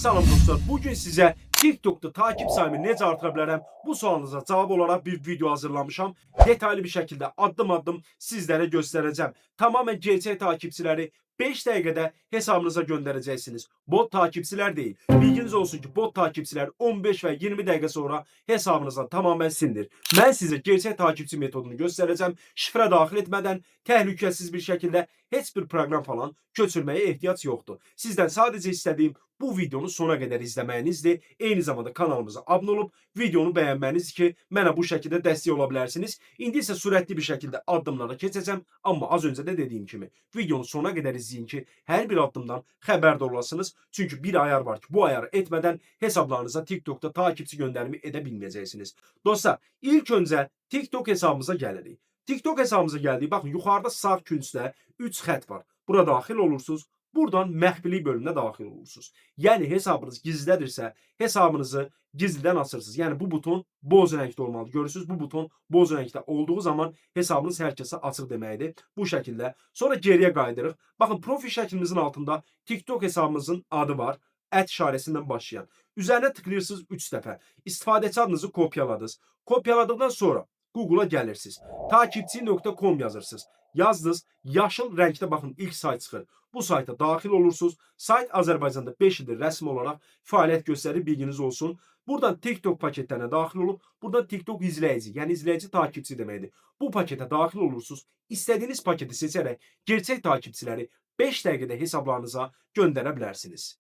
Salam dostlar, bugün sizə TikTokda takip sayımı necə artıra bilərəm? Bu sualınıza cavab olaraq bir video hazırlamışam. Detaylı bir şəkildə addım-addım sizlərə göstərəcəm. Tamamen gerçək takipçiləri 5 dəqiqədə hesabınıza göndərəcəksiniz. Bot takipçilər deyil. Bilginiz olsun ki, bot takipçilər 15 və 20 dəqiqə sonra hesabınızdan tamamen silinir. Mən sizə gerçək takipçi metodunu göstərəcəm. Şifrə daxil etmədən təhlükəsiz bir şəkildə heç bir proqram falan köçürməyə ehtiyac yoxdur. Sizdən sadəcə istədiyim bu videonu sona qədər izləməyinizdir. Eyni zamanda kanalımıza abunə olub videonu bəyənməyiniz ki, mənə bu şəkildə dəstək ola bilərsiniz. İndi isə sürətli bir şəkildə addımlara keçəcəm. Amma az öncə də dediyim kimi videonu sona qədər izləyin ki, hər bir addımdan xəbərdar olasınız. Çünki bir ayar var ki, bu ayarı etmədən hesablarınıza TikTokda takipçi göndərimi edə bilməyəcəksiniz. Dostlar, ilk öncə TikTok hesabımıza gəlirik. TikTok hesabımıza gəldik. Baxın, yuxarıda sağ küncdə 3 xətt var. Bura daxil olursunuz. Buradan məxfilik bölümünə daxil olursunuz. Yəni hesabınız gizlidirsə, hesabınızı gizlidən açırsınız. Yəni bu buton boz rəngdə olmalıdır. Görürsüz, bu buton boz rəngdə olduğu zaman hesabınız hər kəsə açıq deməkdir. Bu şəkildə. Sonra geriyə qayıdırıq. Baxın, profil şəklimizin altında TikTok hesabımızın adı var. Ət işarəsindən başlayan. Üzərinə tıklayırsınız 3 dəfə. İstifadəçi adınızı kopyaladınız. Kopyaladıqdan sonra Google'a gəlirsiniz. Takipçi.com yazırsınız. Yazdınız. Yaşıl rəngdə baxın, ilk sayt çıxır. Bu sayta daxil olursunuz. Sayt Azərbaycanda 5 ildir rəsmi olaraq fəaliyyət göstərir, bilginiz olsun. Buradan TikTok paketlərinə daxil olub, buradan TikTok izləyici, yəni izləyici takipçi deməkdir. Bu paketə daxil olursunuz. İstədiyiniz paketi seçərək gerçək takipçiləri 5 dəqiqədə hesablarınıza göndərə bilərsiniz.